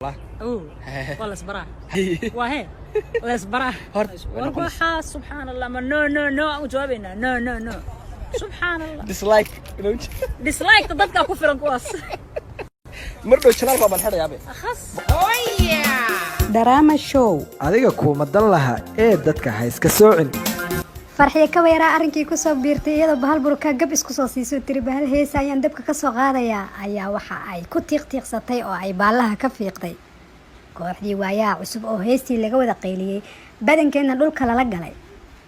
Wallah. Awow, waa laysbaraa, waa hee laysbaraa. Horta, way War noqonaysaa. Waxaa, subxaan Allah, ma no, no, no aan u jawaabaynaa? No, no, no, subxaan Allah. Dislike. Dislike dadkaa ku filan kuwaas. Mar dhow channel baa baan xidhayaa. Akhas. Drama Show. Adiga kuuma dan laha ee dadka ha iska soocin. Farxiyo Kabayara arrinkii kusoo biirtay iyadoo bahal burukaa gab isku soo siiso tiri, "Bahal heesa ayaan dabka kasoo qaadayaa," ayaa waxa ay ku tiiqtiiqsatay oo ay baallaha ka fiiqday kooxdii Waayaha Cusub oo heestii laga wada qayliyey, badankeedna dhulka lala galay,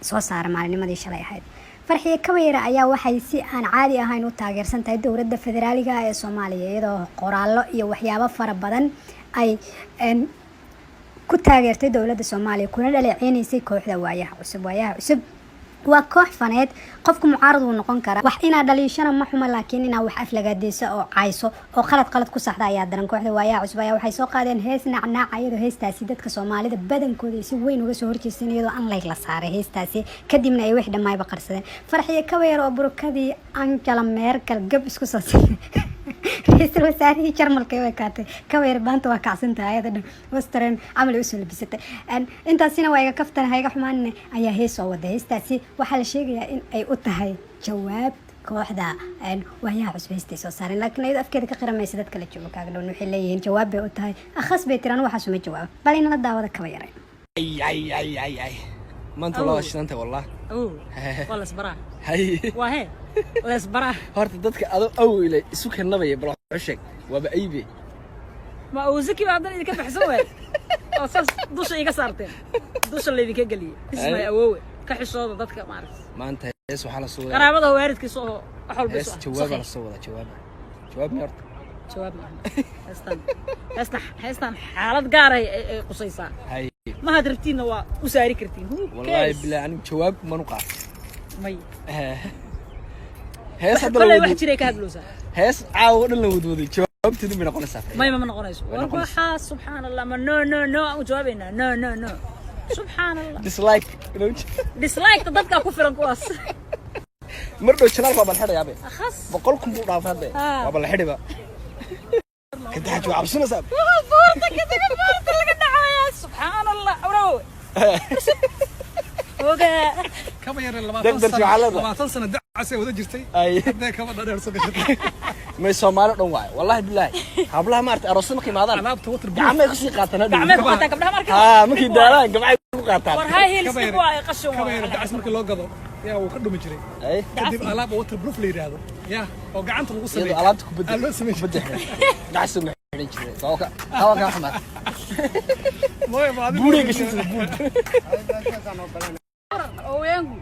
soo saara maalinimadii shalay ahayd. Farxiyo Kabayara ayaa waxay si aan caadi ahayn u taageersan tahay dowladda federaaliga ah ee Soomaaliya, iyadoo qoraallo iyo waxyaabo fara badan ay ku taageertay dowladda Soomaaliya, kuna dhaleeceynaysay kooxda Waayaha Cusub. Waayaha Cusub waa koox faneed. Qofku mucaarad wuu noqon karaa, wax inaad dhaliishana ma xuma, laakiin inaad wax aflagaadeyso oo cayso oo qalad qalad ku saxda ayaa daran. Kooxda Waayaha Cusub ayaa waxay soo qaadeen hees nacnaaca, iyadoo heestaasi dadka Soomaalida badankooda ay si weyn uga soo horjeesteen, iyadoo unlike la saaray heestaasi, kadibna ay wixii dhammaayba qarsadeen. Farxiyo Kabayar oo burukadii Angela Merkel gab isku soo siiyay ra-iisul wasaarihii Jarmalka way kaatay. Kabayar baanta waa kacsan tahay, ayada dhan western camal ay usoo labisatay. Intaasina waa iga kaftan, hayga xumaanine. Ayaa hees soo wada. Heestaasi waxaa la sheegayaa in ay u tahay jawaab kooxda Waayaha Cusub heestay soo saareen, laakiin iyadoo afkeeda ka qiramaysa dadka la joogo kaaga dhown waxay leeyihiin jawaab bay u tahay. Akhas bay tiraan, waxaas uma jawaabo. Bal inala daawada Kabayare. Ay ay ay ay ay, maanta wallah waa shidantay, wallah. Awow, waa laysbaraa, Hay. waa hee laysbaraa. Horta dadka adoo awile isu keenabaya, bal wax u sheeg, waaba aybe. Ma awsaki baa haddana idinka baxsan waay oo saas dusha iga saarteen, dusha laydinka geliyey ismay. Awoowe, ka xishooda dadka, maaragta. Maanta hees waxaa la soo wadaa. Qaraabada waalidkiisa oo wax walba Hees isu ah. jawaaba la soo wadaa, jawaaba, jawaab mi horta? Jawaab maaha heestan. Heestan, heestan xaalad gaar ay ay qusaysaa. Hay. Ma had rabtiinna waa u saari kartiin. Who Wallahi cares? Bilaa anigu jawaab manu qaat. May. Hees hadda la Koley wax wadwad jiray ka hadloosaa. Hees caawa dhan la wadwaday, jawaabteedu bay noqonaysaa. May, ma noqonayso. Way War noqonaysaa. waxaa, subxaan Allah, ma no, no, no aan u jawaabaynaa? No, no, no, subxaan Allah. Dislike. Dislike dadkaa ku filan kuwaas. Mar dhow channel baa baan xidhayaa. Akhas. 100,000 buu dhaafay hadde. Ah. Waaba la xidhiba kadaxaj, waa cabsanaysaa. Buurta kadaga, buurta laga dhacaya, subxaan Allah, awrow ogaa. Kaba yare Deg 20 darti sano waxaa leedahay. 20 sano dacasay wada jirtay. Ay. Haddee kaba dhadheer soo gashatay. May, Soomaali dhan waaye, wallahi billahi, hablaha maarata aroosada markay imaadaan Alaabta water proof. Gacmay kusii qaataan hadhow. Gacmay ku qaataan gabdhaha marka. Haa, markay daalaan gacmay ku qaataan. War high heels Kaba dhib yare waaye, qashin kaba yare waaye. Dacas markii loo gado yaa wuu ka dhumi jiray. Ay. Kadib alaab water proof la yidhaahdo ya oo gacanta lagu sameeyo Iyadoo alaabta kubadda aa loo sameeyey. Kubadda xiran gacasoo ma xidhan jiray, tawa tawa kaa xumaad. Mooy ma adigu. Buuray gashan jiray, buur.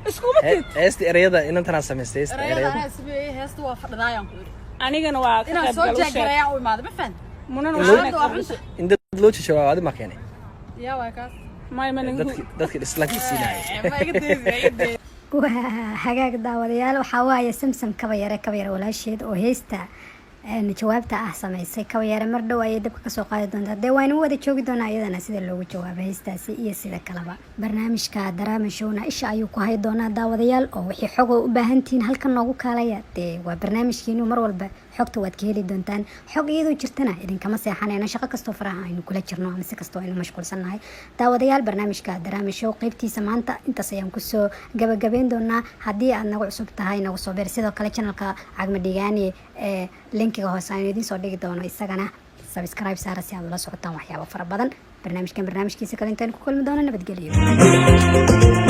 Iskuma tid. Heesta ereyada inantanaa samaystay, heesta Erayada ereyada. Anaa sameeyey heesta, waa fadhidaayaan ku idhi. Anigana waa ka Inaan qayb soo gal u sheeg. jeegarayaan u imaaday, ma fahanti? Munana Xaaladda waa waa xunta. In dad loo jawaabo adi ma keenay? Yaa waay kaas. May ma Dadki dislike siinaya. Ma iga deysi, iga deysi. Waa hagaag, daawadayaal. Waxaa waaye Samsam Kabayare, Kabayare walaasheed oo heesta jawaabta ah samaysay. Kabayare mar dhow ayay dabka kasoo qaadi doontaa. Dee waynu wada joogi doonaa iyadana sida loogu jawaabo heestaasi iyo sida kaleba. Barnaamijka Drama Showna isha ayuu ku hay doonaa, daawadayaal, oo wixii xog oo u baahantihiin halkan noogu kaalaya. Dee waa barnaamijkiinu, mar walba xogta waad ka heli doontaan. Xog iyadoo jirtana idinkama seexanayno, shaqo kastoo faraha aynu kula jirno ama si kastoo aynu mashquulsannahay. Daawadayaal, barnaamijka Drama Show qeybtiisa maanta intaas ayaan kusoo gabagabeyn doonaa. Haddii aad nagu cusub tahay, nagu soo beer. Sidoo kale channelka Cagma Dhigaani ee linkiga hoose aynu idiin soo dhigi doono, isagana subscribe saara si aad ula socotaan waxyaabo fara badan. Barnaamijkan barnaamijkiisa kale intaan ku kulmi doono, nabadgelyo.